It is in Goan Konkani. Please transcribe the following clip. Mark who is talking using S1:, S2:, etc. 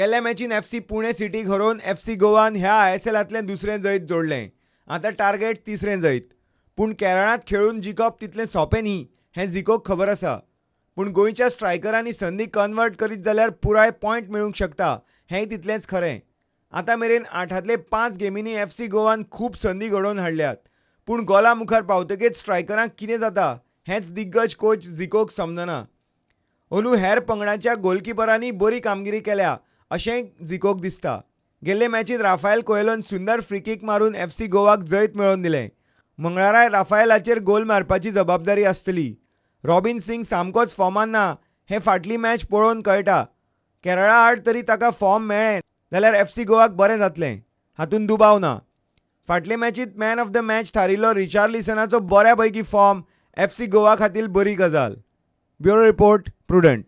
S1: गेल्ल्या मॅचीन एफसी पुणे सिटीक हरोवन एफसी गोवान ह्या आयएसएलांतलें दुसरें जैत जोडलें. आतां टार्गेट तिसरें जैत. पूण केरळांत खेळून जिखप तितलें सोंपें न्ही हें झिकोक खबर आसा. पूण गोंयच्या स्ट्रायकरांनी संदी कन्वर्ट करीत जाल्यार पुराय पॉयंट मेळूंक शकता हेंय तितलेंच खरें. आतां मेरेन 8ांतले 5 गेमींनी एफसी गोवान खूब संदी घडोवन हाडल्यात. पूण गोला मुखार पावतकीच स्ट्रायकरांक कितें जाता हेंच दिग्गज कोच झिकोक समजना. अंदू हेर पंगडांच्या गोलकिपरांनी बरी कामगिरी केल्या अशेंय झिकोक दिसता. गेल्ले मॅचींत राफायल कोएलोन सुंदर फ्रीकीक मारून एफसी गोवाक जैत मेळोवन दिलें. मंगळाराय राफायलाचेर गोल मारपाची जबाबदारी आसतली. रॉबिन सिंग सामकोच फॉर्मान ना हें फाटली मॅच पळोवन कळटा. केरळा आड तरी ताका फॉर्म मेळ्ळें जाल्यार एफसी गोवाक बरें जातलें हातूंत दुबाव ना. फाटले मॅचींत मॅन ऑफ the match थारिल्लो रिचार्लिसनाचो बऱ्या पैकी फॉर्म एफसी गोवा खातीर बरी गजाल. Bureau report, Prudent.